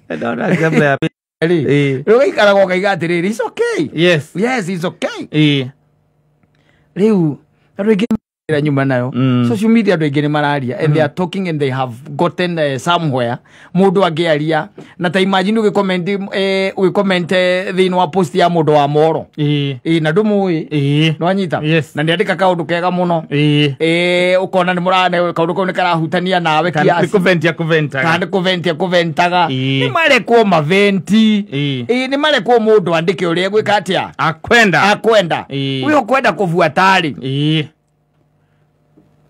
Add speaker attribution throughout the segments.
Speaker 1: Ndona example ya
Speaker 2: rĩ rĩu ũgaikaraga ũkaiga atĩrĩrĩ, it's okay.
Speaker 1: Yes.
Speaker 2: Yes, it's okay.
Speaker 1: Ĩĩ.
Speaker 2: Rĩu andũ aingĩ ĩrĩa nyuma nayo social media, andũ aingĩ nĩ mararia and they are talking and they have gotten somewhere. Mũndũ angĩaria na ta imagine ũgĩcomment ũgĩcomment thĩinĩ wa post ya mũndũ wa moro.
Speaker 1: Ĩĩ.
Speaker 2: Ĩ na ndũmũĩ.
Speaker 1: Ĩĩ.
Speaker 2: Nĩwanyita?
Speaker 1: Yes.
Speaker 2: Na nĩandĩka kaũndũ kega mũno.
Speaker 1: Ĩĩ.
Speaker 2: Ĩ ũkona nĩ mũrane kaũndũ kau nĩ karahutania nawe
Speaker 1: Kana nĩ
Speaker 2: kiasi.
Speaker 1: kũventia kũventaga.
Speaker 2: Kana nĩ kũventia kũventaga.
Speaker 1: Ĩĩ.
Speaker 2: Nĩ marekwo maventi.
Speaker 1: Ĩĩ.
Speaker 2: Ĩ nĩ marekwo mũndũ andĩke ũrĩa egwĩka atĩa
Speaker 1: akwenda.
Speaker 2: Akwenda.
Speaker 1: Ĩĩ.
Speaker 2: Ũyũ ũkwenda kũbuata-rĩ,
Speaker 1: Ĩĩ.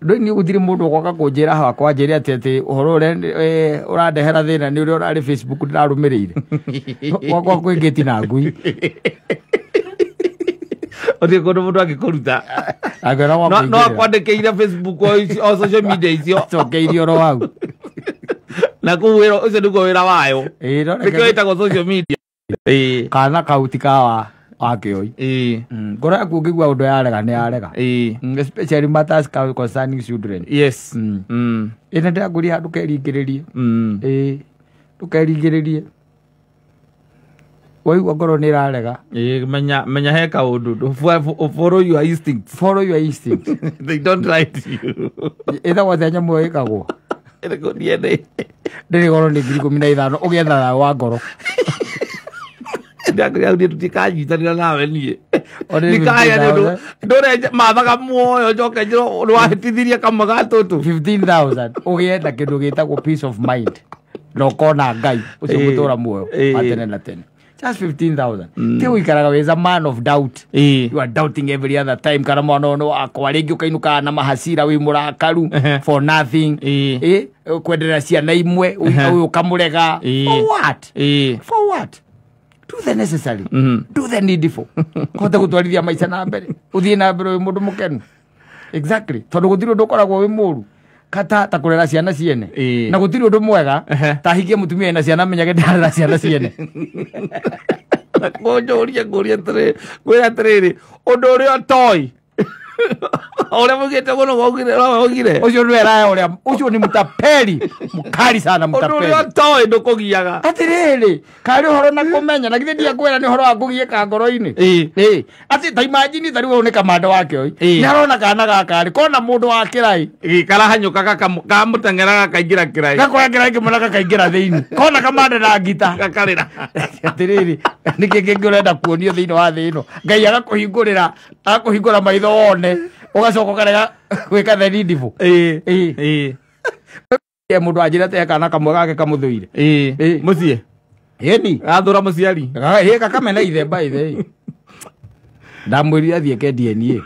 Speaker 2: Ndũĩ niĩ gũtirĩ mũndũ ũgoka kũnjĩra hakwa anjĩre atĩ ũhoro ũrĩa ũrandehera thĩna nĩ ũrĩa ũrarĩ Facebook ndĩrarũmĩrĩire gwakwa kwĩ ngĩti na ngui.
Speaker 1: Ũthiĩ kũndũ mũndũ angĩkũruta.
Speaker 2: Angĩona gwa
Speaker 1: No
Speaker 2: kũingĩrĩra.
Speaker 1: Akwandĩkĩire Facebook o social media icio.
Speaker 2: Acokeirie oro hau.
Speaker 1: Na kũu wĩra ũcio nĩguo wĩra wayo.
Speaker 2: Ĩĩ, no
Speaker 1: nĩkĩo ĩtagwo social media. Ĩĩ.
Speaker 2: Kana kau ti ka wa kĩoi.
Speaker 1: Ĩĩ.
Speaker 2: Ngoro yaku ũngĩigua ũndũ yarega nĩ yarega.
Speaker 1: Ĩĩ.
Speaker 2: Especially matters concerning children.
Speaker 1: Yes.
Speaker 2: Ĩ na ndĩrakũria ndũkeringĩrĩrie. Ĩĩ, ndũkeringĩrĩrie, waigua ngoro nĩ ĩrarega.
Speaker 1: Ĩĩ, menya he kaũndũ. Follow your instincts.
Speaker 2: Follow your instinct.
Speaker 1: They don't lie to you.
Speaker 2: Ĩtagwo atĩa nyamũ ĩyo ĩkagwo?
Speaker 1: Ĩrĩkũ DNA?
Speaker 2: Ndĩrĩ goro, nĩ 15,000 ũgĩetha thayũ wa ngoro.
Speaker 1: Ndakũria hau niĩ tũtikanyitanĩra nawe niĩ.
Speaker 2: O nĩ
Speaker 1: ndikaya nĩ ũndũ
Speaker 2: 15,000.
Speaker 1: ndũre mathaga muoyo njoke njĩrwo nĩ wahĩtithirie kamwe ga tũtũ.
Speaker 2: 15,000 ũgĩe na kĩndũ gĩtagwo peace of mind na ũkona Ngai ũcio gũtũra muoyo wa tene na tene. Just 15,000. Ti ũikaraga wĩ a man of doubt. You are doubting every other time kana mwana ũyũ nĩ wakwa rĩngĩ, ũkainũkaga na mahasira, wĩ mũrakaru for nothing. Kwenderera ciana imwe, ũyũ ũkamũrega. For what? For what? Do the necessary, do the needful, hote gũtwarithia maica na mbere, ũthiĩ na mbere wĩ mũndũ mũkenu. Exactly, tondũ gũtirĩ ũndũ ũkoragwo wĩ mũru kata ta kũrera ciana ciene. Na gũtirĩ ũndũ mwega ta hikie mũtumia ena ciana menyage ndarera ciana ciene.
Speaker 1: Ngũnjũrie ngũrie atĩrĩrĩ, ngwĩre atĩrĩrĩ, ũndũ ũrĩa ũtoĩ ũrĩa mũgĩte mũno waugire waugire.
Speaker 2: Ũcio nĩwe raya ũrĩa ũcio nĩ mutapeli mkali sana.
Speaker 1: Ũndũ
Speaker 2: Mutapeli.
Speaker 1: ũrĩa ũtoĩ ndũkũgiaga.
Speaker 2: Atĩrĩrĩ, karĩ ũhoro na kũmenya na githĩ ndiakwĩra nĩ ũhoro wa kũgiĩka ngoro-inĩ. Ĩĩ, atĩ ta imagine ta rĩu ũyũ nĩ kamanda wake oi. Nĩ arona kana gaka rĩ kona mũndũ wa kĩrai.
Speaker 1: Gĩkarahanyũka kamũteng'era gakaingĩra kĩrai.
Speaker 2: Gakoya kĩrai kĩmwe na gakaingĩra thĩinĩ kona kamanda na ngita.
Speaker 1: Gakarĩra.
Speaker 2: Atĩrĩrĩ, nĩkĩ kĩngĩ ũrenda kuonio thĩinĩ wa thĩ ĩno? Ngai agakũhingũrĩra, agakũhingũra maitho wone, ũgacoka ũkarega gwĩka the needful.
Speaker 1: Ĩĩ.
Speaker 2: Ĩĩ.
Speaker 1: Ĩĩ.
Speaker 2: Mũndũ anjĩra atĩ kana kamwe gake kamũthũire.
Speaker 1: Ĩĩ.
Speaker 2: Ĩĩ.
Speaker 1: Mũciĩ
Speaker 2: ĩni
Speaker 1: gathũra mũciari.
Speaker 2: Ĩ gakamena ithe by the way. Ndamwĩrire athiĩ ke DNA.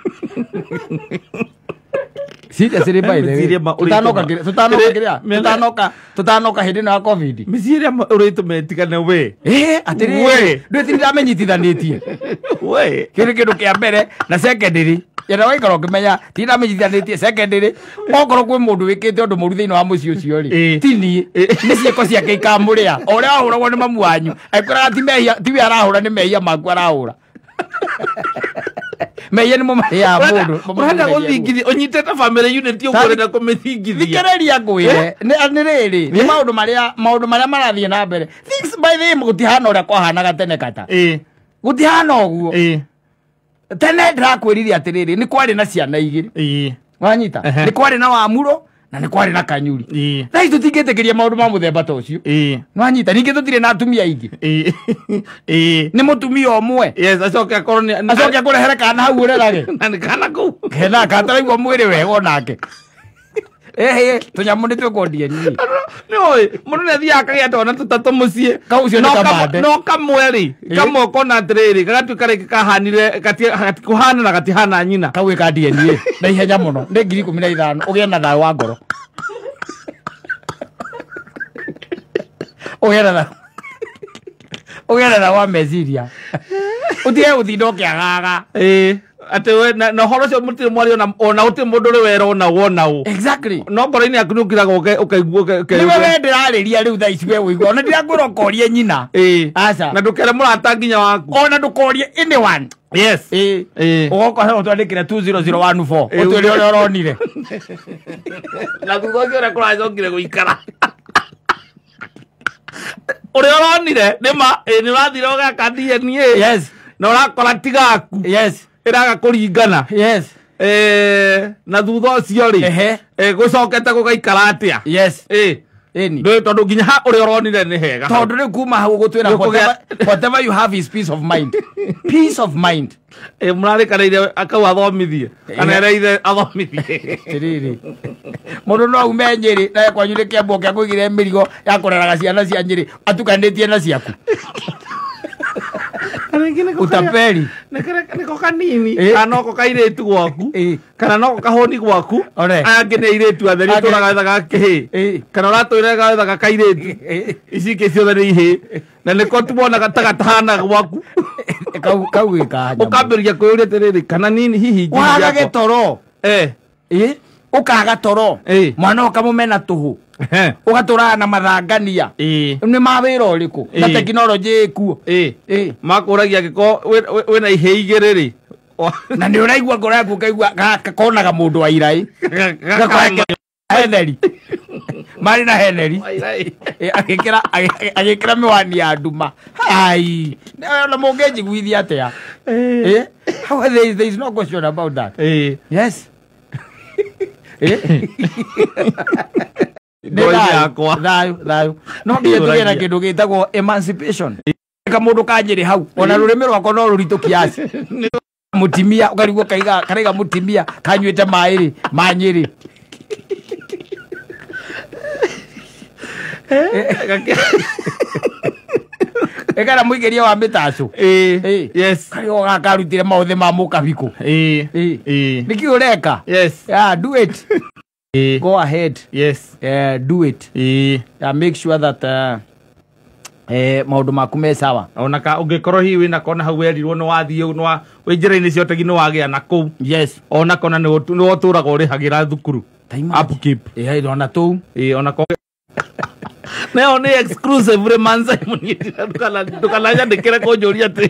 Speaker 2: Seriously, by the way.
Speaker 1: Mĩciĩ ĩrĩa
Speaker 2: Tutanoka tutanoka kĩrĩa
Speaker 1: Mĩena-
Speaker 2: tutanoka hĩndĩ ĩno ya COVID.
Speaker 1: Mĩciĩ ĩrĩa ũrĩtũme ĩtigane we.
Speaker 2: Ĩ atĩrĩrĩ,
Speaker 1: We.
Speaker 2: ndũĩ ti ndamenyitithanĩtie.
Speaker 1: We.
Speaker 2: Kĩu nĩ kĩndũ kĩa mbere na secondary yenda waikara ũkĩmenya ti ndamenyitithanĩtie. Secondary, okorwo kwĩ mũndũ wĩkĩte ũndũ mũru thĩinĩ wa mũciĩ ũcio rĩ, ti niĩ, nĩ ciĩko ciake ikamũrĩa. O ũrĩa wahũragwo nĩ mamu wanyu akwĩraga ti mehia tiwe arahũra, nĩ mehia maku arahũra. Mehia nĩmo marĩaga mũndũ.
Speaker 1: Ũrenda gũthingithia ũnyitĩte family unit ũguo, ũrenda kũmĩthingithia.
Speaker 2: Thikĩrĩria ngwĩre, nĩ rĩrĩ nĩ maũndũ marĩa marathiĩ na mbere. Things, by the way, gũtihana ũrĩa kwahanaga tene kata. Gũtihana ũguo. Tene ndĩrakwĩrire atĩrĩrĩ, nĩ kwarĩ na ciana igĩrĩ. Wanyita? Nĩ kwarĩ na wamuro na nĩ kwarĩ na kanyuri. Thaa ici tũtingĩtĩkĩria maũndũ ma mũthemba ta ũcio. Nĩwanyita? Ningĩ tũtirĩ na atumia aingĩ.
Speaker 1: Ĩĩ. Ĩĩ.
Speaker 2: Nĩ mũtumia ũmwe.
Speaker 1: Yes, acoke akorwo nĩ
Speaker 2: Acoke akũrehere kana hau ũrerage.
Speaker 1: Na nĩ kana kũu.
Speaker 2: Kena kataraigua mwĩrĩ wega onake. Ehe, tũnyamũ nĩ twĩkwo DNA.
Speaker 1: Nĩũĩ mũndũ nĩ athiaga akagĩa twana tũtatũ mũciĩ.
Speaker 2: Kau ũcio nĩ
Speaker 1: No
Speaker 2: kamande.
Speaker 1: No kamwe rĩ, kamwe ũkona atĩrĩrĩ gagatuĩka rĩngĩ kahanire gatikũhana na gatihana nyina.
Speaker 2: Kau ĩka DNA na ihenya mũno, nĩ 15,000 ũgĩe na thayũ wa ngoro, ũgĩe na thayũ wa meciria, ũtige gũtinda ũkĩagaga.
Speaker 1: Ĩĩ, atĩ we na ũhoro ũcio mũtirĩ mwaria ona gũtirĩ mũndũ ũrĩ wera ona wona ũ.
Speaker 2: Exactly.
Speaker 1: No ngoro-inĩ yaku nĩ ũkiraga ũkaigua
Speaker 2: Nĩwe we ndĩrarĩria rĩu thaa ici, we ũigua ona ndirakwĩra ũkorie nyina.
Speaker 1: Ĩĩ.
Speaker 2: Aca.
Speaker 1: Na ndũkere mũrata nginya waku.
Speaker 2: Ona ndũkorie anyone.
Speaker 1: Yes.
Speaker 2: Ĩĩ.
Speaker 1: Ĩĩ.
Speaker 2: Ũgoka ũtwandĩkĩre 20014.
Speaker 1: Ĩĩ.
Speaker 2: Ũtwĩre ũrĩa ũronire.
Speaker 1: Na thutha ũcio ũrĩa kũracokire gũikara. Ũrĩa ũronire nĩma nĩ ũrathire ũgeka DNA.
Speaker 2: Yes.
Speaker 1: Na ũrakora ti gaku.
Speaker 2: Yes.
Speaker 1: Ĩraga kũringana.
Speaker 2: Yes.
Speaker 1: Na thutha ũcio rĩ gũcokete gũgaikara atĩa?
Speaker 2: Yes. Ĩni.
Speaker 1: Ndũĩ tondũ nginya ha ũrĩa ũronire nĩ hega.
Speaker 2: Tondũ rĩu kuma hau ũgũtwĩra whatever you have is peace of mind. Peace of mind.
Speaker 1: Mũrarĩkanĩire akau athomithie. Kana ereire athomithie.
Speaker 2: Tiriri. Mũndũ no aume Nyĩrĩ na kwanyu nĩ Kĩambu oke akũigĩre mĩrigo ya kũreraga ciana cia Nyĩrĩ atukanĩtie na ciaku. Utapeli.
Speaker 1: Nĩko kanini kana noko kairĩtu gwaku kana noko kahũni gwaku aya angĩ nĩ airĩtu atheri ũtũraga wethaga kĩhĩ kana ũratũraga wethaga kairĩtu ici ingĩ ciothe nĩ ihĩĩ na nĩko tumonaga ta gatahana gwaku
Speaker 2: kau gĩkaga
Speaker 1: ũkambĩrĩria kwĩyũria atĩrĩrĩ kana nini hihi
Speaker 2: waga gĩtoro ũkaga toro mwana ũkamũmena tũhũ ũgatũraga na mathangania nĩ ma wĩra ũrĩkũ na tekinoronjĩ ĩkuo
Speaker 1: makũragia angĩkorwo wĩna ihĩĩ igĩrĩ rĩ
Speaker 2: na nĩ ũraigua ngoro yaku ũkaigua gaka konaga mũndũ wa iraĩ Henry marĩ na Henry agĩkĩra mĩwani ya nduma ai ona mũngĩnjiguithia atĩa? There is no question about that. Yes. Thayũ thayũ no nginya tũgĩe na kĩndũ gĩtagwo emancipation. Ka mũndũ ka Nyĩrĩ hau ona rũrĩmĩ rwakwa no rũritũ kiasi. Mũtimia ũkarigwo kaiga karaiga mũtimia kanyuĩte maĩ rĩ ma Nyĩrĩ. Ekara mũikĩria wa mĩtacũ.
Speaker 1: Yes.
Speaker 2: Karĩo gakarutire maũthĩ ma mũkabikũ. Nĩkĩ ũreka?
Speaker 1: Yes.
Speaker 2: Yeah, do it. Go ahead.
Speaker 1: Yes.
Speaker 2: Do it. Yeah, make sure that maũndũ maku me sawa.
Speaker 1: Ona ka ũngĩkorwo hihi wĩna kona hau werirwo nĩ wathiĩ nĩ wĩ njĩra-inĩ cia ũtegi nĩ wagĩa na kũu.
Speaker 2: Yes.
Speaker 1: Ona kona nĩ ũtũraga ũrĩhagĩra thukuru. Upkeep.
Speaker 2: Ona tũu.
Speaker 1: Ona ko Neo nĩ exclusive rĩ man Simon ndũkananyandĩkĩre kũnjũria atĩ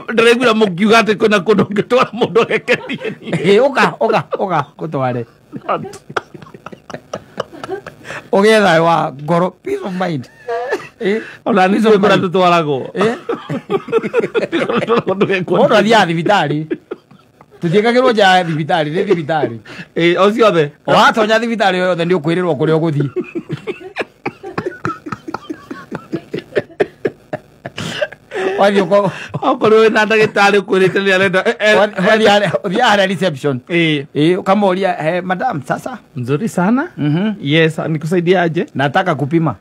Speaker 1: ndĩraiguire mũkiuga atĩ kwĩna kũndũ ũngĩtwara mũndũ agekenie.
Speaker 2: Ũka ũka ũka ngũtware. Ũgĩe thayũ wa ngoro, peace of mind.
Speaker 1: Ona nĩ njũĩ kũrĩa tũtwaragwo.
Speaker 2: Mũndũ athiaga thibitarĩ. Tũtiĩkagĩrwo nja ya thibitarĩ, nĩ thibitarĩ.
Speaker 1: O ciothe.
Speaker 2: Watonya thibitarĩ o yothe nĩ ũkwĩrĩrwo kũrĩa ũgũthiĩ.
Speaker 1: Okorwo wĩna ndagĩtarĩ ũkwĩrĩte nĩ arenda
Speaker 2: ũthiaga harĩa reception. Ũkamoria madam sasa
Speaker 1: nzuri sana. Yes, nikusaidia aje?
Speaker 2: Nataka kupima.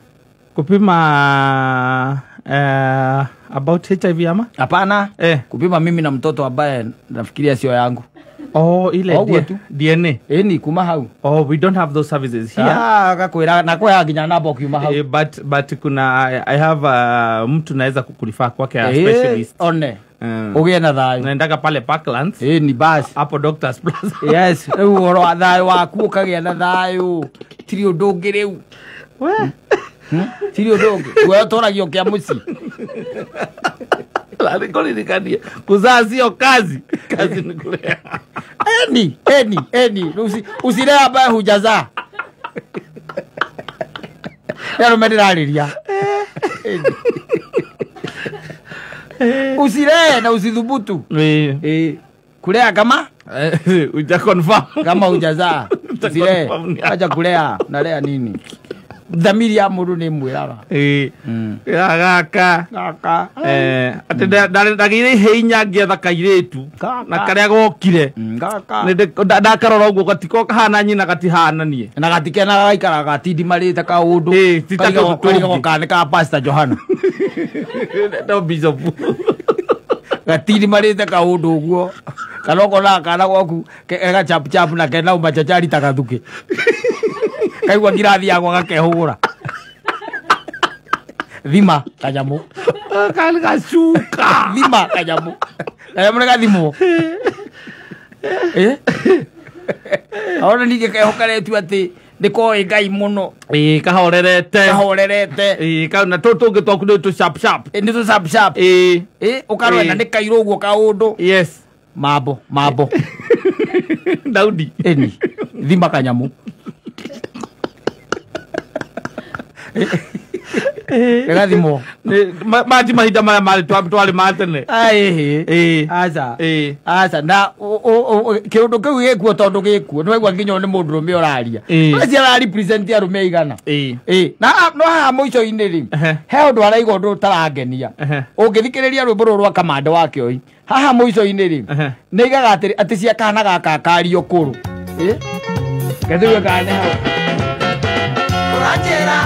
Speaker 1: Kupima about HIV ama?
Speaker 2: Hapana. Kupima mimi na mtoto ambaye nafikiria sio yangu.
Speaker 1: Oh, ile DNA.
Speaker 2: Ni kuma hau.
Speaker 1: Oh, we don't have those services here.
Speaker 2: Gakwira na kwa nginya namba ukiuma hau.
Speaker 1: But kuna I have mtu naweza kukulifaa kwake a specialist.
Speaker 2: One. Ugie na thayo.
Speaker 1: Naendaga pale Parklands.
Speaker 2: Ni basi.
Speaker 1: Hapo Doctors Plaza.
Speaker 2: Yes, riu uhoro wa thayo waku ukagia na thayo. Tiri undu ungi riu.
Speaker 1: We.
Speaker 2: Tiri undu ungi. We utoragio kia mucii.
Speaker 1: Nikuririkanie kuzaa sio kazi, kazi ni kulea.
Speaker 2: Eni usilea ambaye hujazaa. Nĩ ndĩrarĩria. Usilee na usithubutu. Kulea kama
Speaker 1: uja confirm
Speaker 2: kama hujazaa. Usilee. Acha kulea, nalea nini? Dhamiri ya mũndũ nĩ mwĩraga.
Speaker 1: Gaka
Speaker 2: gaka
Speaker 1: atĩ ndagĩire ihĩĩ inya ngĩetha kairĩtu na karĩa gokire ndakarora ũguo gatiko kahana nyina gatihananie
Speaker 2: na gatikenaga gaikaraga gatindimarĩte kaũndũ karigagwo kana nĩ ka Pastor Johana
Speaker 1: no bishop
Speaker 2: gatindimarĩte kaũndũ ũguo kana ũkonaga kana gwaku kega chapuchapu na kena umachachari ta gathukĩ kaigua ngirathi yakwa gakehũgũra thima kanyamũ
Speaker 1: gacuka
Speaker 2: thima kanyamũ kanyamũ nĩ gathimwo ona ningĩ kehokaretu atĩ nĩ koĩ Ngai mũno
Speaker 1: kahorerete na tũtũ tũngĩ twaku nĩ tũ sharp sharp
Speaker 2: nĩ tũ sharp sharp ũkarora nĩ kairũ ũguo kaũndũ
Speaker 1: yes
Speaker 2: mambo mambo
Speaker 1: Daudi
Speaker 2: ĩni thima kanyamũ Gĩgathimwo.
Speaker 1: Mati mahinda maya marĩ twarĩ ma tene.
Speaker 2: Ĩhĩ. Aca. Aca na kĩũndũ kĩu gĩkuo tondũ gĩkuo nĩ waigua nginya nĩ mũndũrũme ũraria. Ũcio ara represent arũme aigana. Na no haha mũico-inĩ rĩ he ũndũ araiga ũndũ ũtarangenia. Ũngĩthikĩrĩria rwĩmbo rũrũ rwa Kamande wa Kĩoi haha mũico-inĩ rĩ nĩ aigaga atĩ cia kana gaka kario kũrũ. Gethuwe kana hau.
Speaker 3: Ũranjĩra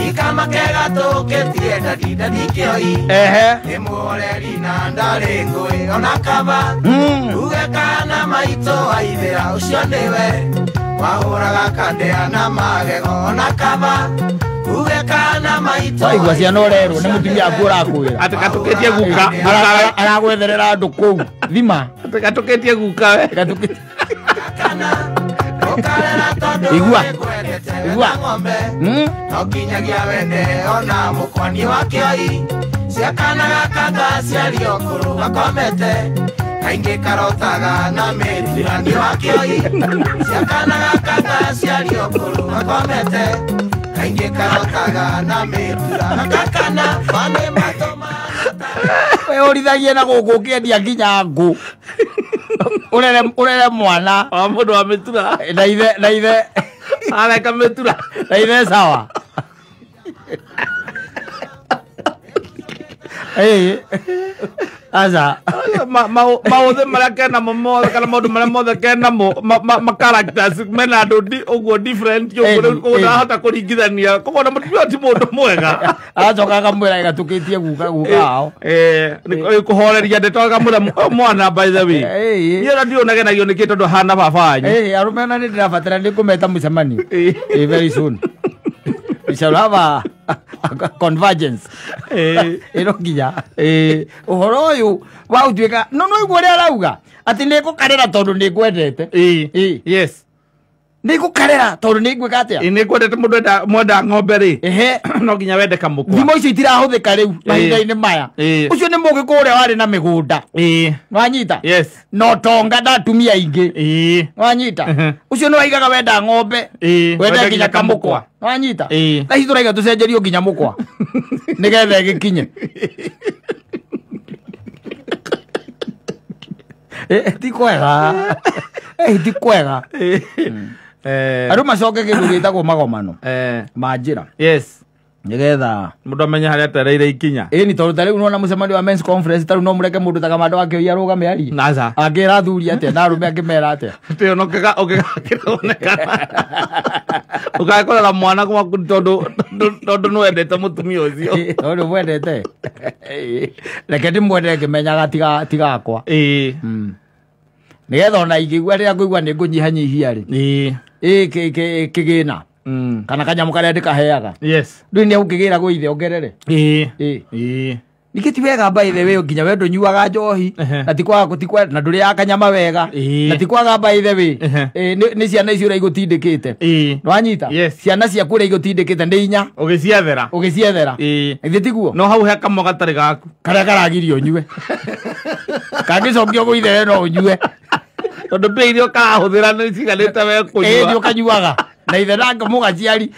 Speaker 3: ikamakega tũkĩtie ndadi ndadi Kĩoi. Nĩ mũhoreri na ndarĩ ngũĩ ona kaba. Uge kana maitũ aithĩra ũcio nĩwe wahũraga kandĩa na magego ona kaba. Uge kana maitũ
Speaker 2: waigua ciana ũrerwo nĩ mũtumia waku ũrakwĩra
Speaker 1: atĩ gatũkĩtie guka
Speaker 2: aragwetherera andũ kũu thima
Speaker 1: atĩ gatũkĩtie guka we
Speaker 2: gatũkĩtie Igua. Igua.
Speaker 3: No kinyagia wende ona mũkwani wa Kĩoi ciakana gakanga ciario kũrũ gakomete kaingĩ karotaga na mĩturanio wa Kĩoi ciakana gakanga ciario kũrũ gakomete kaingĩ karotaga na mĩtura gakana mane matoma
Speaker 2: we ũrithagie na gũkũ ũkĩendia nginya ngũ urere mwana
Speaker 1: wa mũndũ wa mĩtura
Speaker 2: na ithe na ithe
Speaker 1: areka mĩtura
Speaker 2: na ithe sawa. Aca
Speaker 1: maũthĩ marĩa kenamo mothe kana maũndũ marĩa mothe kenamo ma characters mena andũ ũguo different ũguo ndahota kũringithania koguo na mũtumia ti mũndũ mwega
Speaker 2: aracoka akamwĩra gatũkĩtie guka guka wao
Speaker 1: kũhoreria ndeto akamwĩra mwana by the way niĩ ona ndiũ nagenagio nĩkĩ tondũ hana baba wanyu.
Speaker 2: Arũme ona nĩ ndĩrabatara nĩ kũmeta mũcemanio very soon. We shall have a convergence. Ĩno nginya ũhoro ũyũ wa ũtuĩka no no igua ũrĩa arauga atĩ nĩ ngũkarĩra tondũ nĩ ngwendete.
Speaker 1: Yes.
Speaker 2: Nĩ ngũkarĩra tondũ nĩ ngwĩka atĩa?
Speaker 1: Nĩ ngwendete mũndũ mwenda ng'ombe rĩ no nginya wende kamũkwa.
Speaker 2: Thimo icio itirahũthĩka rĩu mahinda-inĩ maya. Ũcio nĩ mũgĩkũyũ ũrĩa warĩ na mĩgũnda. Nĩwanyita?
Speaker 1: Yes.
Speaker 2: Na ũtonga na atumia aingĩ. Nĩwanyita? Ũcio nĩ waigaga wenda ng'ombe wende nginya kamũkwa. Nĩwanyita? Thaa ici tũraiga tũcenjerio nginya mũkwa nĩgetha ĩgĩkinye. Ti kwega. Ti kwega. Andũ macoke kĩndũ gĩtagwo magomano ma njĩra.
Speaker 1: Yes.
Speaker 2: Nĩgetha
Speaker 1: mũndũ amenye harĩa atereire ikinya.
Speaker 2: Ĩni tondũ ta rĩu nĩwona mũcemanio wa men's conference ta rĩu no mũreke mũndũ ta Kamande wa Kĩoi arũgame arie.
Speaker 1: Aca.
Speaker 2: Angĩra athuri atĩa na arũme angĩmera atĩa?
Speaker 1: Atĩ ona ũngĩgakĩronekana ũgakũrera mwana gwaku tondũ nĩwendete mũtumia ũcio.
Speaker 2: Tondũ mwendete. Reke ndĩmwende ngĩmenyaga tigakwa. Nĩgetha ona ingĩigua rĩrĩa ngũigua nĩ ngũnyihanyihia rĩ. Kĩgĩna. Kana kanyamũ karĩa ndĩkaheaga.
Speaker 1: Yes.
Speaker 2: Ndũĩ nĩ egũkĩgĩra gwĩ ithe ongerere. Ningĩ ti wega by the way nginya we ndũnyuaga njohi na ti kwaga na ndũrĩaga kanyama wega na ti kwaga by the way nĩ ciana icio ũrĩa igũtindĩkĩte. Nĩwanyita? Ciana ciaku ũrĩa igũtindĩkĩte nĩ inya.
Speaker 1: Ũgĩciethera.
Speaker 2: Ũgĩciethera. Githĩ tiguo?
Speaker 1: No hau he kamwe gatarĩ gaku.
Speaker 2: Karĩa karagirio ũnyue. Kangĩcokio gwĩ ithe we no ũnyue.
Speaker 1: Tondũ mbia iria ũkarahũthĩra nĩ ciganĩte we kũnyua.
Speaker 2: Nĩ ũkanyuaga. Na ithe nake mũgaciari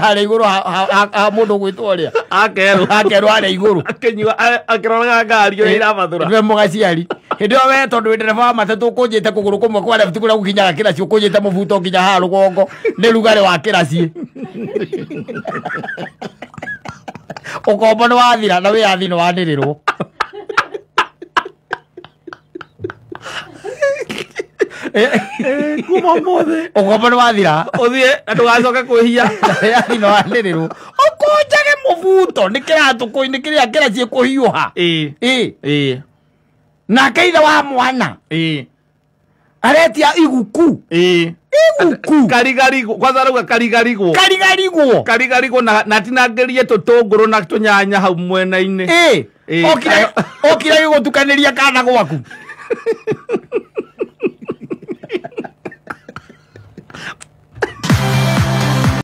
Speaker 2: harĩa igũrũ ha mũndũ ũgwĩtwo ũrĩa.
Speaker 1: Akerwo.
Speaker 2: Akerwo harĩa igũrũ.
Speaker 1: Akĩnyua akĩroraga ngari ũrĩa irabathũra.
Speaker 2: Nĩwe mũgaciari. Hĩndĩ ĩyo we tondũ wĩ ndereba wa matatũ ũkũnjĩte kũgũrũ kũmwe kwa left kũrĩa gũkinyaga kĩraci ũkũnjĩte mũbuto nginya haha rũgongo nĩ rugarĩ wa kĩraci. Ũkombo nĩ wathira na wĩyathi nĩ wanĩrĩrwo.
Speaker 1: Kuma ũmũthĩ
Speaker 2: ũkombo nĩ wathira
Speaker 1: ũthiĩ na ndũgacoke kwĩhia.
Speaker 2: Wĩyathi nĩ wanĩrĩrwo. Ũkũnjage mũbuto nĩ kĩratũ nĩ kĩrĩa kĩraci kũhiũha. Nake ithe wa mwana aretia iguku. Iguku.
Speaker 1: Karigarigwo kwanza arauga karigarigwo.
Speaker 2: Karigarigwo.
Speaker 1: Karigarigwo na tinangĩrie tũtũngũrũ na tũnyanya hau mwena-inĩ.
Speaker 2: Okire gũtukanĩria kana gwaku.